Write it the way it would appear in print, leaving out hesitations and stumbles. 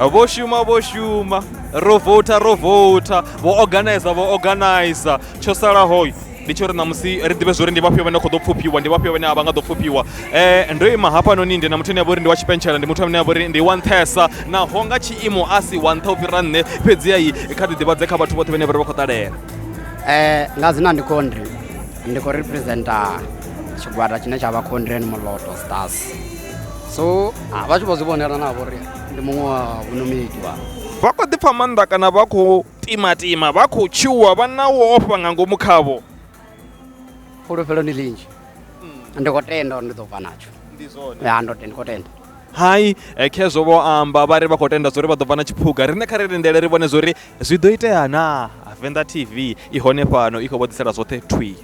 Vho shuma vho shuma, ro voutha ro voutha, vho organizer vho organizer. Tsho salaho ndi tsho uri ṋamusi ri ḓivhe zwori ndi vhafhio vhane khou ḓo pfufhiwa, ndi vhafhio vhane a vha nga ḓo pfufhiwa. Ndo ima hafhanoni ndi na muthu ane a vha uri ndi wa tshipentshela, ndi muthu ane a vha uri ndi wa nṱhesa naho nga tshiimo a si wa nṱha u fhira nṋe, fhedziha kha ḓi ḓivhadze kha vhathu vhoṱhe vhane vha ri vha khou ṱalela. Nga dzina ndi Condry, ndi khou representa tshigwada tshine tsha vha Condry and Moloto Stars. So vha tshi vho zwi vhonela navho uri ndi muṅwe wa vhunomediwa. Vha khou ḓipfa maanḓa kana vha khou timatima, vha khou tshuwa, vha na u ofha nga ngomu khavho? Fhulufhelo ndi ḽinzhi, ndi khou tenda uri ndi ḓo bva natsho. Ndi zwone. Ya ndo ndi khou tenda. Hai, khezwo vho amba vha ri vha khou tenda zwori vha ḓo bva na tshiphuga. Riṋe kha ri lindele ri vhone zwori zwi ḓo itea naa. Venḓa TV i hone fhano i khou vha ḓisela zwoṱhe thwii.